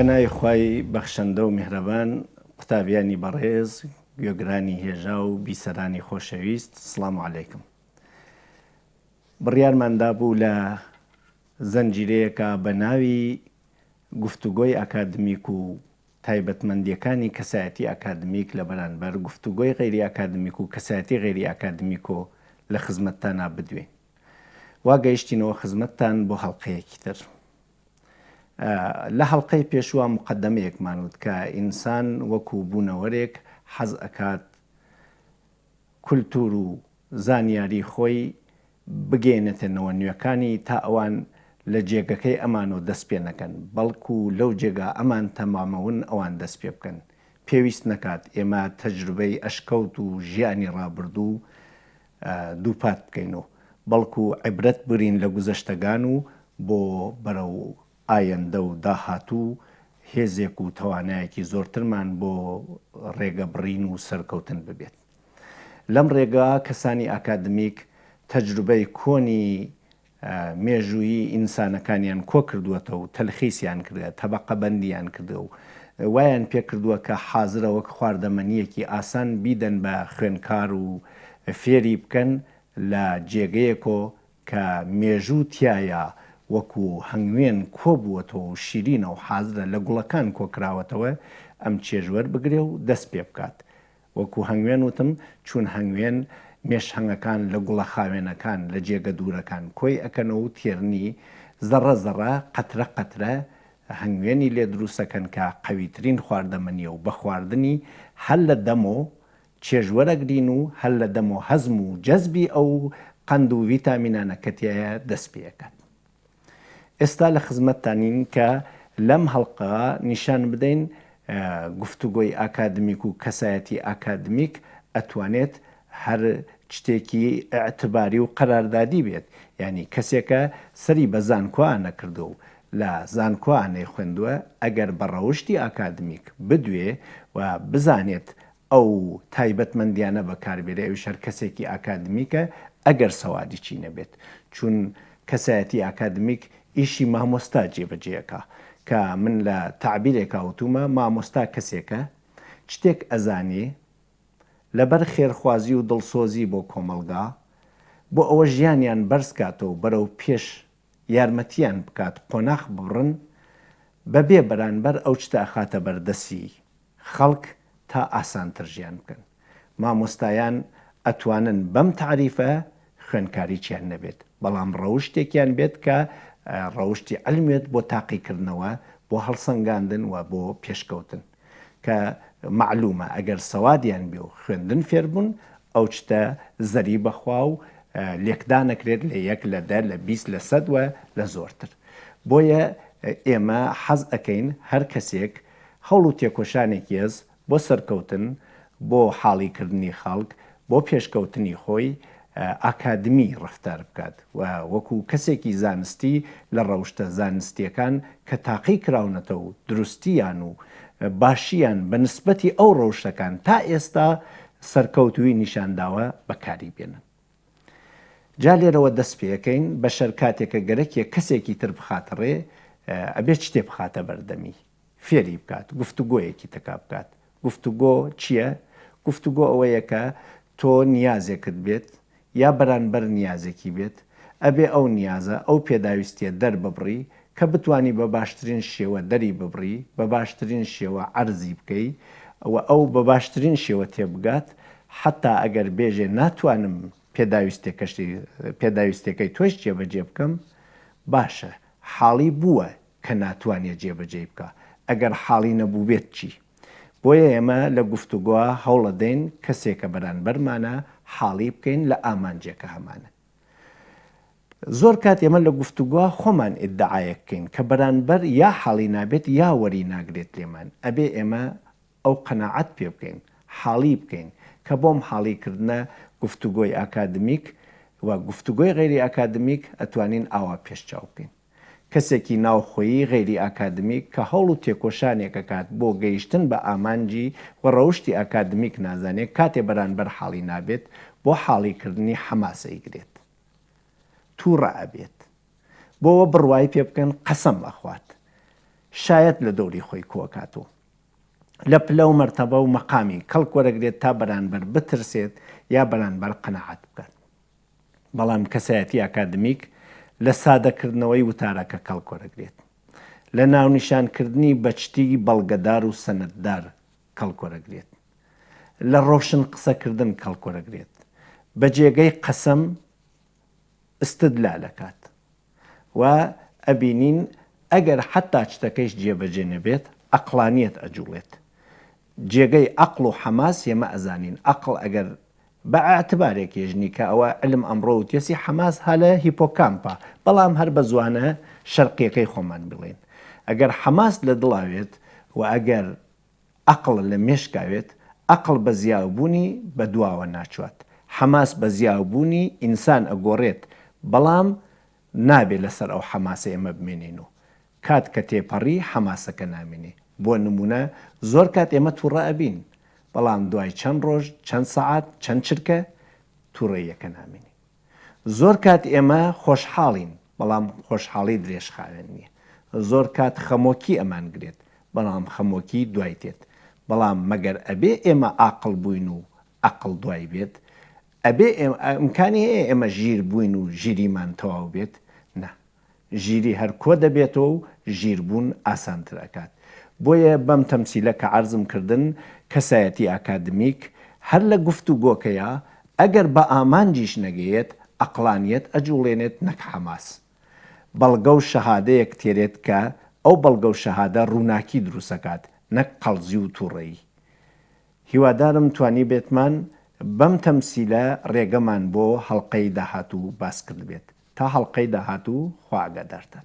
بە ناوی خوای بەخشەندە و میهرەبان قوتابیانی بەڕێز گوێگرانی هێژا و بیسەرانی خۆشەویست سڵام علیکم بڕیارمان دابوو لە زنجیرەیەکە بە ناوی گفتوگۆی ئاکادمیک و تایبەتمەندییەکانی کەسایەتی ئاکادمیک لە بەرانبەر گفتوگۆی غەیری ئاکادمیک و کەسایەتی غەیری ئاکادمیکۆ لە خزمەتتانا بدوێین. وا گەیشتینەوە خزمەتتان بۆ هەڵقەیەکی تر. لە هەڵقەی پێشووا موقەدەمەیەکمان وت کە ئینسان وەکوو بوونەوەرێک حەز ئەکات کولتوور و زانیاری خۆی بگەیەنێتە نەوە نوێکانی تا ئەوان لە جێگەکەی ئەمانەوە دەست پێ نەکەن بەڵکو لەو جێگا ئەمان تەمامەون ئەوان دەست پێ بکەن پێویست نەکات ئێمە تەجروبەی ئەشکەوت و ژیانی ڕابردوو دووپات بکەینەوە بەڵکو عیبرەت بگرین لە گوزەشتەگان و بۆ بەرەو ئایەندە و داهاتوو هێزێک و تەوانایەکی زۆرترمان بۆ ڕێگە بڕین و سەرکەوتن ببێت. لەم ڕێگا کەسانی ئاکادمیک تەجروبەی کۆنی مێژوویی ئینسانەکانیان کۆکردووەتەوە و تەلخیسیان کردە، تەبەقەبەندیان کردە و وایان پێکردووە کە حازرە وەک خواردەمەنییەکی ئاسان بیدەن بە خوێنکار و فێری بکەن لە جێگەیەکۆ کە مێژوو تیایا وەکو هەنگوێن کۆبووەتەوە و شیرینە و حازرە لە گوڵەکان کۆکراوەتەوە ئەم چێژ وەربگرێ و دەست پێبکات. وەکو هەنگوێن وتم چوون هەنگوێن مێش هەنگەکان لە گوڵە خاوێنەکان لە جێگە دوورەکان کۆی ئەکەنەوە و تێرنی زەڕە زەڕە قەترە قەترە هەنگوێنی لێ دروستەکەن کە قەویترین خواردەمەنیە و بە خواردنی هەر لە دەمۆ چێژ وەرەگرین و هەر لە دەمۆ هەزم و جەزبی ئەو قەند و ڤیتامینانە کە تیایە دەست پێ ئەکات. ئێستا لە خزمەتتانین کە لەم هەڵقە نیشان بدەین گفتوگۆی ئاکادمیک و کەسایەتی ئاکادمیک ئەتوانێت هەر شتێکی ئیعتباری و قەراردادی بێت یانی کەسێکە سەری بە زانکۆا نەکردووە و لە زانکۆا نەیخوێندووە ئەگەر بە ڕەوشتی ئاکادمیک بدوێ و بزانێت ئەو تایبەتمەندیانە بەکاربێرێ ئەویش هەر کەسێکی ئاکادمیکە ئەگەر سەوادیی نەبێت چون کەسایەتی ئاکادمیک ئیشی مامۆستا جێبەجێ ئەکا کە من لە تەعبیرێکا وتومە مامۆستا کەسێکە شتێک ئەزانێ لەبەر خێرخوازی و دڵسۆزی بۆ کۆمەڵگا بۆ ئەوە ژیانیان بەرز کاتەوە بەرەو پێش یارمەتیان بکات قۆناخ ببڕن بەبێ بەرانبەر ئەو شتە ئەخاتە بەردەسی خەڵک تا ئاسانتر ژیان بکەن. مامۆستایان ئەتوانن بەم تاریفە خوێندکاریچیان نەبێت، بەڵام ڕەوشتێکیان بێت کە ڕەوشتی عەلم بێت بۆ تاقیکردنەوە، بۆ هەڵسەنگاندن و بۆ پێشکەوتن. کە مەعلومە ئەگەر سەوادیان بێ و خوێندن فێربوون، ئەو چتە زەری بەخوا و لێکدانەکرێت لە یەک لە دە لە 20 لە سەد و لە زۆرتر. بۆیە ئێمە حەز ئەکەین هەر کەسێک هەوڵ و تێکۆشانێکی هەس بۆ سەرکەوتن، بۆ حاڵی کردنی خەڵک، بۆ پێشکەوتنی خۆی، ئاکادمی ڕەفتار بکات و وەکو کەسێکی زانستی لە ڕەوشتە زانستییەکان کە تاقی کراونەتەوە و دروستییان و باشییان بە نسبەتی ئەو ڕەوشتەکان تا ئێستا سەرکەوتوویی نیشان داوە بەکاری بێنن. جا لێرەوە دەست پێکەین، بەشەر کاتێک کە گەرەکیە کەسێکی تر بخاتە ڕێ، ئەبێ چتێ بخاتە بەردەمی، فێری بکات، گفتوگۆیەکی تەکا بکات. گفتوگۆ چییە؟ گفتوگۆ ئەوەیە کە تۆ نیازێکت بێت یا بەرانبەر نیازێکی بێت، ئەبێ ئەو نیازە، ئەو پێداویستییە دەرببڕی، کە بتوانی بە باشترین شێوە دەری ببڕی، بە باشترین شێوە عەرزی بکەی و ئەو بە باشترین شێوە تێبگات، حەتا ئەگەر بێژێ ناتوانم پێداویستێکەشی پێداویستێکەی تۆش جێبەجێ بکەم، باشە حاڵی بووە کە ناتوانێ جێبەجێی بکا، ئەگەر حاڵی نەبووبێت چی؟ بۆیە ئێمە لە گفتوگۆ هەوڵەدەین کەسێکە بەرانبەرمانە حاڵی بکەین لە ئامانجێکە هەمانە. زۆر کات ئێمە لە گفتوگۆ خۆمان ئیدعایەک بکەین کە بەرانبەر یا حاڵی نابێت یا وەری ناگرێت لێمان، ئەبێ ئێمە ئەو قەناعەت پێ بکەین، حاڵی بکەین، کە بۆم حاڵی کردنە گفتوگۆی ئاکادمیک و گفتوگۆی غەیری ئاکادمیک ئەتوانین ئاوا پێش چاو بکەین. کەسێکی ناوخۆیی غەیری ئاکادمیک کە هەوڵ و تێکۆشانێک ئەکات بۆ گەیشتن بە ئامانجی و ڕەوشتی ئاکادمیک نازانێ کاتێ بەرانبەر حاڵی نابێت بۆ حاڵی کردنی حەماس ئەیگرێت. توڕە ئەبێت. بۆوە بڕوای پێ بکەن قەسەم ئەخوات. شایەت لە دەوری خۆی کۆکاتەوە. لە پلە و مەرتەبە و مەقامی کەڵک وەرەگرێت تا بەرانبەر بترسێت یا بەرانبەر قەناعەت بکات. بەڵام کەسایەتی ئاکادمیک لە سادەکردنەوەی وتارەکە کەڵک وەرەگرێت. لە ناونیشانکردنی بە چتی بەڵگەدار و سەنەددار کەڵک وەرەگرێت. لە ڕۆشن قسەکردن کەڵک وەرەگرێت. بە جێگەی قەسەم ئستدلال ئەکات. و ئەبینین ئەگەر حەتا چتەکەیش جێبەجێ نەبێت ئەقڵانیەت ئەجوڵێت. جێگەی ئەقڵ و حەماس ئێمە ئەزانین ئەقڵ ئەگەر بە ئیعتبارێک یەژنی کە ئەوە علم ئەمڕۆ وتیەسی حەماس ها لە هیپۆکامپا بەڵام هەر بە زوانە شەرقیەکەی خۆمان بڵێین ئەگەر حەماس لە دڵا وێت و ئەگەر ئەقڵ لە مێشکا وێت ئەقڵ بە زیاوبوونی بە دواوە ناچوات حەماس بە زیاوبوونی ئینسان ئەگۆڕێت بەڵام نابێ لەسەر ئەو حەماسە ئێمە بمێنین و کات کە تێپەڕی حەماسەکە نامێنێ بۆ نموونە زۆر کات ئێمە توڕە ئەبین بەڵام دوای چەند ڕۆژ چەند سەعات چەند چرکە توڕەییەکە نامێنێ زۆر کات ئێمە خۆشحاڵین بەڵام خۆشحاڵی درێژخاوێن نییە زۆر کات خەمۆکی ئەمانگرێت بەڵام خەمۆکی دوای تێت بەڵام مەگەر ئەبێ ئێمە ئاقڵ بووین و ئەقڵ دوای بێت ئەبێ ئیمکانی هەیە ئێمە ژیر بووین و ژیریمان تەواو بێت نا ژیری هەر کۆ دەبێتەوە و ژیر بوون ئاسانتر ئەکات. بۆیە بەم تەمسیلە کە عەرزم کردن کەسایەتی ئاکادمیک هەر لە گفتوگۆکەیا ئەگەر بە ئامانجیش نەگەیەت ئەقڵانیەت ئەجوڵێنێت نەک حەماس. بەڵگە و شەهادەیەک تێرێت کە ئەو بەڵگە و شەهادە ڕووناکی دروسەکات نەک قەڵزی و توڕەیی. هیوادارم توانیبێتمان بەم تەمسیلە ڕێگەمان بۆ هەڵقەی داهاتوو باس کردبێت. تا هەڵقەی داهاتوو خوا ئاگادارتان.